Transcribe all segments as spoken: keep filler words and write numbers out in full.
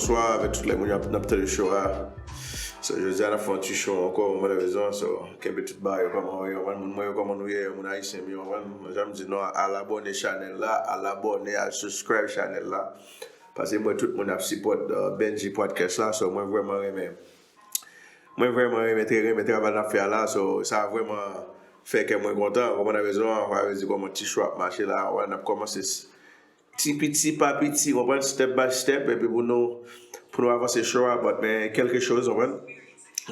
Bonswa avèk tout lè moun y ap n ap tande show a. So, jodi a n ap fè yon ti show ankò, ou konprann rezon. So, kenbe tout bagay yo kòman yo ye, ou konprann, moun mwen yo kòman nou ye, moun ayisyen m yo, ou konprann. Jan m di nou, al abòne chanèl la, al abòne, al subscribe chanèl la. Paske m wè tout moun ap sipòt uh, Benji Podcast la, so mwen vrèman renmen. Mwen vrèman renmen, trè renmen travay n ap fè a la, so sa vrèman fè kè mwen kontan, ou konprann rezon an, sa vle di kòman ti show ap mache la, wè, n ap kòmanse s- ti piti pa piti, ou konprann, step by step, epi pou nou, pou nou avanse show a, but men kèlke choz, ou konprann,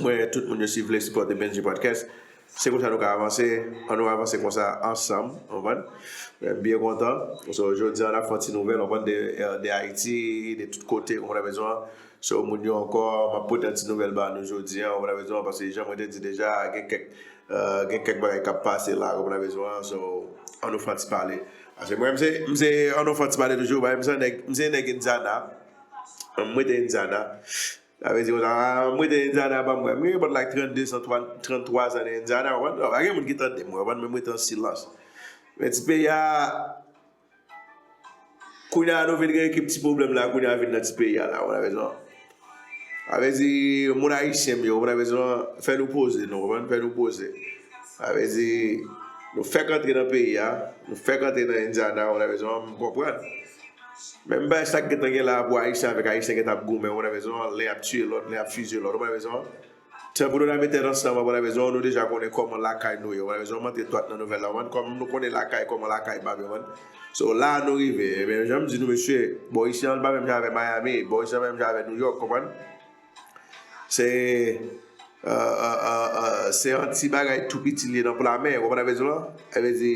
mwen, tout moun yo si vle sipòte Benji Podcast, se konsa nou ka avanse, an nou avanse konsa ansanm, ou konprann, men m byen kontan, so jodi a n ap fè yon ti nouvèl, ou konprann, de, de Ayiti, de tout kote, ou konprann rezon an, so moun yo ankò, m ap pote yon ti nouvèl ba nou jodi a, ou konprann rezon an, paske jan mwen te di deja, gen kèk, uh, gen kèk bagay k ap pase la, ou konprann rezon an, so an nou fè yon ti pale. Paske mwen, m se, m se, an nou fè yon ti pale toujou, paske m se nèg, m se nèg Indiana, m rete Indiana, sa vle di konsa, m rete Indiana, ban m wè, m gen about like trannde an, tranntrwa an nan Indiana, ou konprann, pa gen moun ki tande m, ou konprann, men m rete an silans. Men ti peyi a, kounye a nou vin gen ekip ti pwoblèm la, kounye a vin nan ti peyi a la, ou konprann rezon an. Sa vle di, moun ayisyen m yo, ou konprann rezon an, fè nou poze, nou konprann, fè nou poze. Sa vle di, nou fèk antre nan peyi a, nou fèk antre nan Indiana, ou konprann rezon an, m konprann. Men m bay sa k gentan gen la pou ayisyen avèk ayisyen gentan ap goumen, ou konprann rezon an, len ap tiye lòt, len ap fizye lòt, ou konprann rezon an. Tanpri nou ta met tèt ansanm, ou konprann rezon an, nou deja konnen kòman lakay nou ye, ou konprann rezon an, m antre dwat nan nouvèl la, ou konprann, kòm nou konnen lakay, kòman lakay pa m, ou konprann. So, la a nou rive, men jan m di nou, mesye, bò isi an pa menm jan avè Miami, bò isi an pa menm jan avè New York, konprann. Se, uh, uh, uh, uh, se yon ti bagay tou piti li ye nan pla men, ou konprann rezon an? Sa vle di,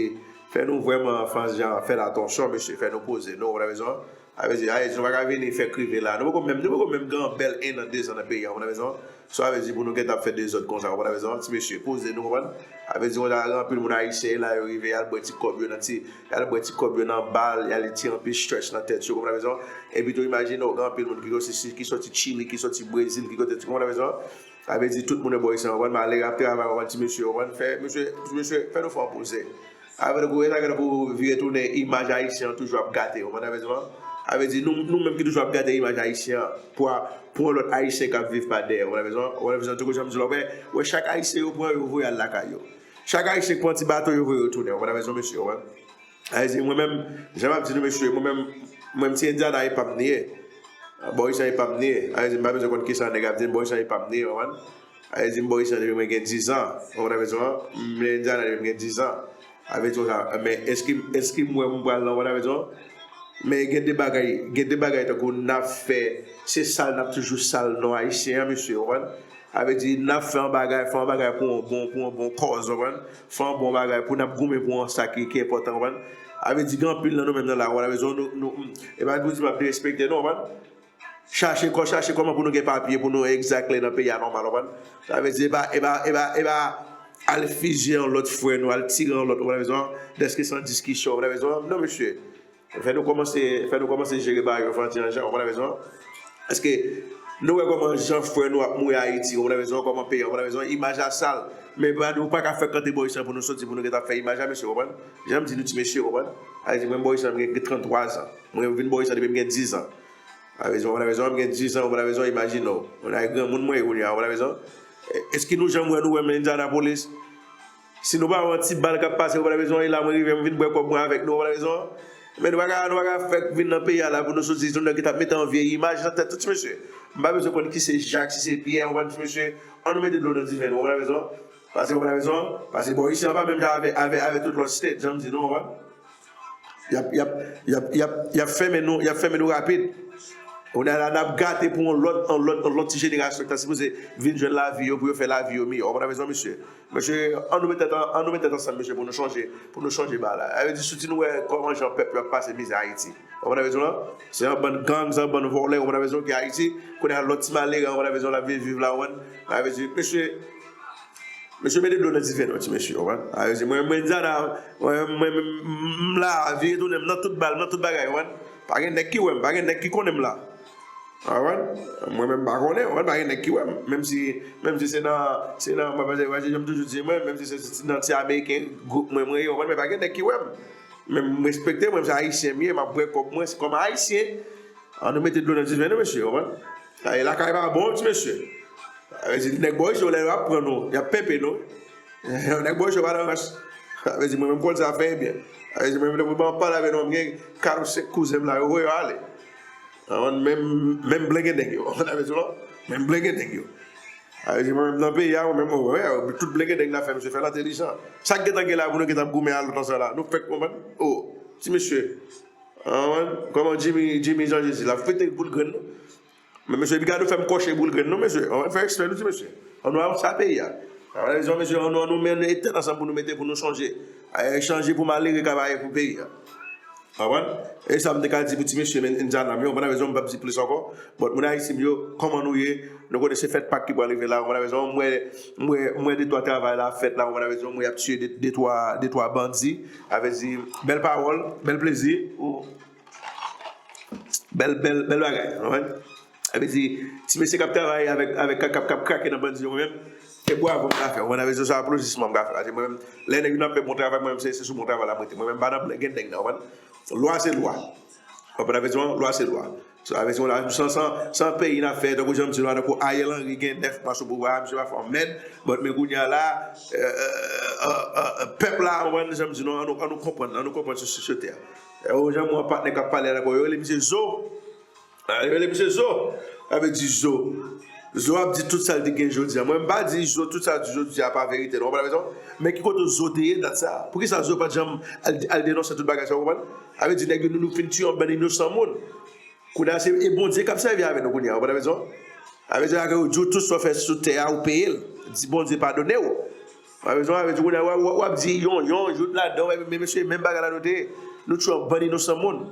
fè nou vrèman fè jan, fè atansyon, mesye, fè nou poze nou, ou konprann rezon an? Sa vle di, ayiti, nou pa ka vini fè krive la. Nou poko menm, nou poko menm gen bèl en an, de zan nan peyi a, ou konprann rezon an? Sa vle di pou nou gentan ap fè dezòd konsa, ou konprann rezon an? Ti mesye, poze nou, konprann? Sa vle di konsa, gen anpil moun ayisyen la, yo rive, y al bwè ti kòb yo nan ti, y al bwè ti kòb yo nan bal, y al tire anpil stress nan tèt yo, ou konprann rezon an? Epi tou, imajine w, gen anpil moun ki soti, ki soti Chili, ki soti Brezil, ki kote, ou konprann rezon an? Sa vle di tout moun nan bò isi an, ou konprann, malere ap travay, ou konprann, ti mesye, ou konprann, fè, mesye, ti mesye, fè nou fè yon poze. Avè nou, e sa gen pou vire tounen imaj ayisyen an toujou ap gate, ou konprann rezon an? Sa vle di nou, nou menm ki toujou ap gate imaj ayisyen an, pou a, pou yon lòt ayisyen k ap viv pa dèyè, ou konprann rezon an? Ou konprann rezon an, tankou jan m di w la, ou wè, wè chak ayisyen yo pran, yo voye al lakay yo. Chak ayisyen k pran ti bato, yo voye yo tounen, ou konprann rezon, mesye, ou konprann? Sa vle di, mwen menm, jan m ap di nou, mesye, mwen menm, mwen menm, ti Indiana e pa m li ye. Bò isi an e pa m li ye. Sa vle di, m pa bezwen konn kisa nèg ap di m, bò isi an e pa m li ye, ou konprann? Sa vle di, m bò isi an depi mwen gen diz an. Ou konprann rezon an? M Indiana depi m gen diz an. Sa vle di konsa, men eski, eski m wè m pral nan, ou konprann rezon an? Men gen de bagay, gen de bagay tankou n ap fè, se sal, n ap toujou sal non ayisyen an, mesye, ou konprann? Sa vle di, n ap fè yon bagay, fè yon bagay pou yon bon, pou yon bon kòz, ou konprann? Fè yon bon bagay pou n ap goumen pou yon sa ki, ki enpòtan, ou konprann? Sa vle di, gen anpil nan nou menm nan la, ou konprann rezon, nou, nou, e pa pou di m ap derespekte nou, ou konprann? Chache kò, chache kòman pou nou gen papye, pou nou exactly nan peyi a nòmal, ou konprann? Sa vle di, e pa, e pa, e pa, e pa al fizye yon lòt frè nou, al tire yon lòt, ou konprann rezon an? Dèske san diskisyon, ou konprann rezon an? Non, mesye. Fè nou kòmanse, fè nou kòmanse jere bagay yo, fè yon ti jan, ou konprann rezon an? Paske nou wè kòman jan frè nou ap mouri Ayiti, ou konprann rezon an? Kòman peyi an, ou konprann rezon an? Imaj la sal. Men pa, nou pa ka fè kante bò isi an pou nou soti, pou nou gentan ap fè imaj la, mesye, ou konprann? Jan m di nou ti mesye, ou konprann? Sa vle di, mwen bò isi an, mwen gen tranntwa zan. Mwen vin bò isi an depi m gen diz an. Sa vle di, ou konprann rezon an, m gen diz an, ou konprann rezon an, imajine w. Ou nan granmoun mwen ye kounye a, ou konprann rezon an? E, èske nou janm wè nou wè m Indianapolis? Si nou pa wè yon ti bal k ap pase, ou konprann rezon an, e la mwen rive, m vin bwè kòb mwen avèk nou, ou konprann rezon an? Men nou pa ka, nou pa ka fèk vin nan peyi a la pou nou soti, nou nèg ki t ap mete yon vye imaj nan tèt tout ti mesye. M pa bezwen konn ki se Jak, si se Pyè, ou konprann ti mesye? An nou mete dlo nan diven nou, ou konprann rezon an? Paske, ou konprann rezon an? Paske bò isi an pa menm jan avè, avè, avè tout lòt state, jan m di nou, ou konprann? Y ap, y ap, y ap, y ap, y ap fèmen nou, y ap fèmen nou rapid. Kounye a la, n ap gate pou yon lòt, yon lòt, yon lòt ti jenerasyon ki ta sipoze vin jwenn lavi yo, pou yo fè lavi yo miyò. Ou konprann rezon, mesye? Mesye, an nou met tèt an, an nou met tèt ansanm, mesye, pou nou chanje, pou nou chanje bagay la. Sa vle di, si w di nou wè kòman jan pèp yo ap pase mizè Ayiti. Ou konprann rezon an? Se yon bann gang, se yon bann vòlè, ou konprann rezon ki Ayiti. Kounye a lòt ti malere, ou konprann rezon, l ap vin viv la, ou konprann? Sa vle di, mesye, mesye, mete dlo nan diven nou, ti mesye, ou konprann? Sa vle di, mwen, mwen, Indiana, mwen, mwen, m, m, m la, vire tounen, m nan tout bal, m nan tout bagay, ou konprann? Pa gen nèg ki wè m, pa gen nèg ki konnen m la. Ou konprann? Mwen menm m pa konnen, ou konprann? Pa gen nèg ki wè m. Menm si, menm si se nan, se nan, mwen panse, mwen, jan m toujou di, mwen, menm si se, se nan ti ameriken gwoup mwen, mwen ye, ou konprann? Men pa gen nèg ki wè m. Men m respekte, mwen, se ayisyen m ye, m ap bwè kòb mwen, se kòm ayisyen. An nou mete dlo nan diven nou, mesye, w konprann? Sa e lakay pa bon, ti mesye. Sa vle di, nèg bò isit yo, lè yo ap pran nou, y ap penpe nou. Nèg bò isit yo pa nan rans. Sa vle di, mwen menm m konn sa fè byen. Sa vle di, mwen menm, depi m ap pale avè nou, m gen kat ou senk kouzen m la, yo voye yo ale. Menm, menm blengedeng yo. Sa vle di, non? Menm blengedeng yo. Sa vle di, mwen menm nan peyi a, mwen menm, mwen wè, tout blengedeng n ap fè, misye fè l entèlijan. Sa k gentan gen la pou nou gentan ap goumen a lontan sa la? Nou fèk konprann? O, ti mesye. An, kòman Jimmy, Jimmy Jean Jésus la fete boul grenn nou? Men mesye, epi gade w fè m kòche boul grenn nou, mesye. An, fè eksprè nou di mesye. An nou avanse a peyi a. An nou, mesye, an nou, an nou mennen tèt ansanm pou nou mete, pou nou chanje. Chanje pou malere ka bay pou peyi a. Konprann? E sa m te ka di pou ti mesye, men, Indiana, men, w konprann rezon, m p ap di plis ankò. But moun Ayiti m yo, kòman nou ye? Nou konnen se fèt Pak ki pral rive la, w konprann rezon, m wè, m wè, m wè de twa travay la ap fèt la, w konprann rezon, m wè y ap tiye de, de twa, de twa bandi. Sa vle di, bèl pawòl, bèl plezi, ou bèl, bèl, bèl bagay, w konprann? Sa vle di, ti mesye k ap travay avèk, avèk, k ap, k ap, k ap krake nan bandi yo, mwen menm, se bwavo m ka fè, w konprann? Sa vle di, se aplodisman m ka fè, paske mwen menm, lè nèg yo ap fè bon travay, mwen menm, se, se sou bon travay la m rete, mwen menm, m pa nan blengedeng nan, w konprann? Lwa se lwa. Konprann avètisman? Lwa se lwa. Sa vle di, san, san, san peyi n ap fè, tankou jan m di nou a, tankou Ariel Henry gen nèf mwa sou pouvwa a, misye pa fè yon mèd, but men kounye a la, pèp la, w konprann jan m di nou, an nou, an nou konprann, an nou konprann sou, sou, sou tè a. Ou jan m wè yon patnè k ap pale a, yo rele misye Zo. Yo rele misye Zo. Sa vle di Zo. Zo ap di tout sa l te gen jodi a. Mwen, m pa di Zo, tout sa l di jodi a pa verite, non. Ou konprann rezon? Men ki kote Zo te ye dat sa a? Poukisa Zo pa t janm al, al denonse tout bagay sa, ou konprann? Sa vle di nèg yo, nou, nou fin tiye yon bann inosan moun. Kounye a, se, e Bondye k ap sèvi avè nou kounye a, ou konprann rezon? Sa vle di, yo di w tout sa w fè sou tè a, ou peye l. Di Bondye padone w. Sa vle di, sa vle di, kounye a, w ap, w ap, w ap di yon, yon, jout ladan, men mesye, menm bagay la nou te ye. Nou tiye yon bann inosan moun.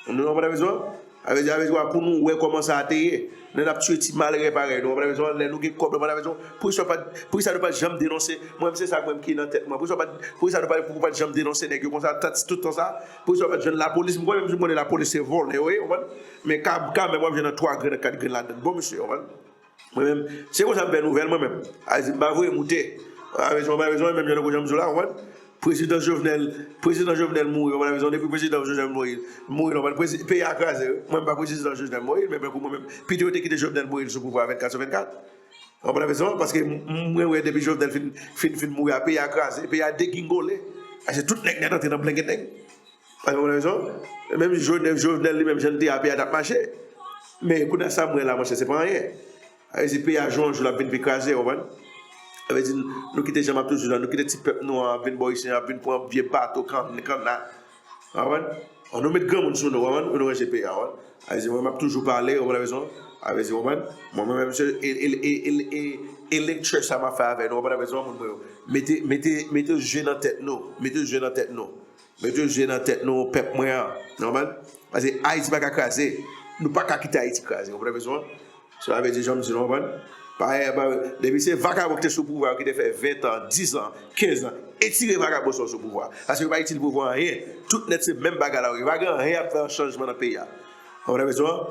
Nou konprann rezon? Sa vle di, sa vle di, pou nou wè kòman sa te ye. Lè n ap tiye ti malere parèy nou, w konprann rezon? Lè nou gen kòb, w konprann rezon? Poukisa w pa t, poukisa nou pa t janm denonse? Mwen, se sa mwen ki nan tèt mwen. Poukisa w pa t, poukisa nou pa, pou w pa t janm denonse nèg yo konsa, tout tan sa? Poukisa w pa t jwenn lapolis? M konnen, m konnen lapolis se vòlè yo ye, w konprann? Men ka, kanmenm, w ap jwenn nan twa grenn, kat grenn ladan. Bon, mesye, w konprann? Mwen menm, se konsa m fè nouvèl mwen menm. Sa vle di, m pa voye moute. Sa vle di, mwen pa bezwen, menm jan tankou jan m di w la, w konprann? Prezidan Jovenel, prezidan Jovenel mouri, w konprann? Sa vle di, depi prezidan Jovenel mouri, mouri, w konpran? Prezi-, peyi a kraze, wi. Mwen, m pa prezidan Jovenel mouri, men pou mwen menm, pito yo te kite Jovenel mouri sou pouvwa a vennkat sou vennkat. W konprann? Sa vle di, paske m, m, mwen wè depi Jovenel fin, fin, fin mouri a, peyi a kraze, peyi a degingole. Paske tout nèg nèt antre nan blengedeng. Ou konprann rezon? Menm Jovenel, Jovenel li menm, jan l te a, peyi a t ap mache. Men kounye a sa m wè la, monchè, se pa anyen. Sa vle di peyi a jou an jou l ap vin pi kraze, w konprann? Sa vle di nou kite jan m ap toujou di, nou kite ti pèp nou an ap vin bò isit, ap vin pran vye bato kann, kanna. W konprann? An nou met granmoun sou nou, w konprann? Pou nou ranje peyi a, w konprann? Sa vle di mwen, m ap toujou pale, w konprann rezon? Sa vle di, w konprann? Mwen, mwen menm, se e, e, e, e, e, e lecture sa m ap fè avè nou, w konprann rezon, moun mwen yo. Mete, mete, mete je nan tèt nou, mete je nan tèt nou. Mete je nan tèt nou, pèp mwen an. Nòmal? Paske Ayiti pa ka kraze. Nou pa ka kite Ayiti kraze. Ou konprann bezwen? Sa vle di, jan m di nou, konprann? Pa, pa, depi se vakabon ki te sou pouvwa, ki te fè ven tan, diz an, kenz an, etire vakabon sa yo sou pouvwa. Paske yo pa itil pouvwa anyen. Tout nèt se menm bagay la, yo pa gen anyen y ap fè an chanjman nan peyi a. Ou konprann bezwen?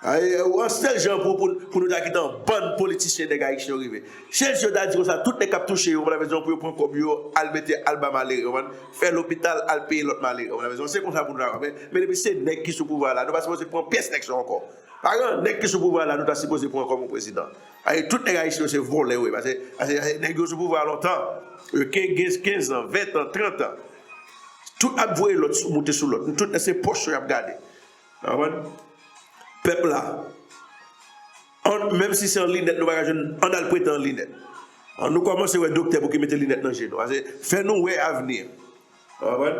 Ay, ou an sèl jan pou, pou, pou nou ta kite yon bann politisyen nèg ayisyen yo rive. Chèz yo ta di konsa, tout nèg k ap touche yo, konprann bezwen, pou yo pran kòb yo, al mete, al ba malere, konprann? Fè lopital, al peye lòt malere, konprann bezwen. Se konsa pou nou ta, men, men depi se nèg ki sou pouvwa la, nou pa sipoze pran pyès nèg sa yo ankò. Pa gen nèg ki sou pouvwa la, nou ta sipoze pran kòm yon prezidan. Ay, tout nèg ayisyen yo se vòlè yo ye, paske, paske, paske nèg yo sou pouvwa lontan. Yo gen, gen kenz an, ven an, trant an. Tout ap voye lòt sou, moute sou lòt. Tout nèg se pòch yo y ap gade. Ou konprann? Pèp la. An, menm si se an linèt nou pa ka jwenn, ann al prete an linèt. An nou kòmanse wè doktè pou ki mete linèt nan je nou. Paske fè nou wè avni. Ou konprann?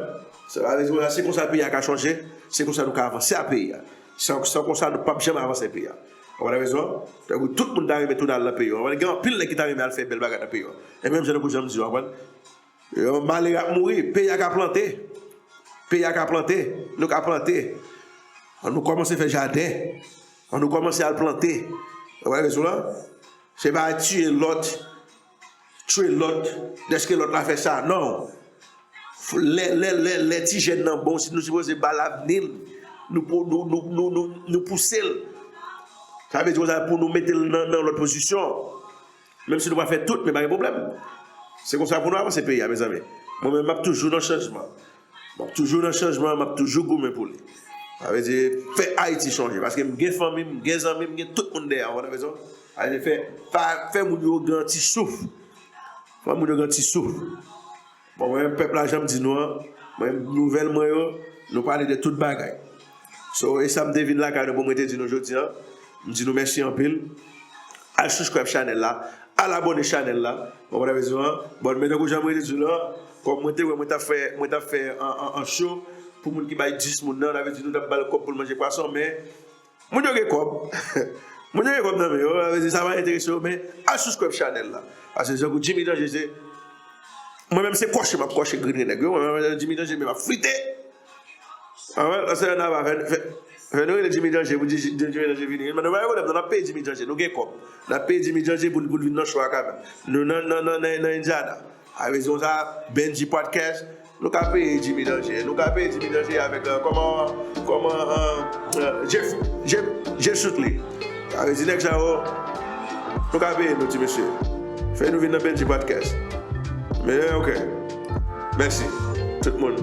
Sa vle di, se konsa peyi a ka chanje, se konsa nou ka avanse a peyi a. San, san konsa, nou p ap janm avanse peyi a. Ou konprann rezon? Tankou tout moun ta renmen tounen al nan peyi yo. Ou konprann? Gen anpil nèg ki ta renmen al fè bèl bagay nan peyi yo. E menm jan tankou jan m di yo, ou konprann? Yo, malere ap mouri, peyi a ka plante. Peyi a ka plante, nou ka plante. An nou kòmanse fè jaden. An nou kòmanse al plante. Ou konprann rezon lan? Se pa tiye lòt, tchwe lòt, dèske lòt la fè sa. Non. Lè, lè, lè, lè ti jèn nan bon, si nou sipoze ba l avni l, nou pou, nou, nou, nou, nou, nou pouse l. Sa vle di konsa pou nou mete l nan, nan lòt pozisyon. Menm si nou pa fè tout, men pa gen pwoblèm. Se konsa pou nou avanse peyi a, mezanmi. Mwen menm, m ap toujou nan chanjman. M ap toujou nan chanjman, m ap toujou goumen pou li. Sa vle di, fè Ayiti chanje. Paske m gen fanmi m, m gen zanmi m, m gen tout moun dèyè m, ou konprann sa m di w? Sa vle di, fè, fè, fè moun yo gen ti souf. Fè moun yo gen ti souf. Bon, mwen, pèp la, jan m di nou an, mwen, nouvèl mwen yo, nou pale de tout bagay. So, e sa m te vin lakay nou pou mwen te di nou jodi an. M di nou mèsi anpil. Al subscribe chanèl la, al abòne chanèl la. Ou konprann sa m di w an? Bon, men tankou jan mwen te di w lan, kòm mwen te wè mwen t ap fè, mwen t ap fè an, an, an show pou moun ki bay dis moun nan, sa vle di nou t ap ba l kòb pou l manje pwason, men moun yo gen kòb. Moun yo gen kòb nan men yo, sa vle di sa pa enterese yo, men al subscribe chanèl la. Paske tankou Jimmy Danger, se, mwen menm se kòche m ap kòche grenn nèg yo, mwen menm Jimmy Danger, men m ap frite. Anwen, anse nan ava, fè, fè, fè nou rele Jimmy Danger, pou di Jimmy Danger vini. Men nou pa gen pwoblèm, non, n ap peye Jimmy Danger, nou gen kòb. N ap peye Jimmy Danger pou, pou l vin nan show a kanmenm. Nou nan, nan, nan, nan, nan Indiana. A rezon sa, Benji Podcast, nou ka peye Jimmy Danger. Nou ka peye Jimmy Danger avèk, euh, kòman, kòman, euh, euh, Jeff, Jeff, Jeff Soutley. A vle di nèg sa yo, nou ka peye nou, ti mesye. Fè nou vin nan Benji Podcast. Men, ok. Mèsi, tout moun.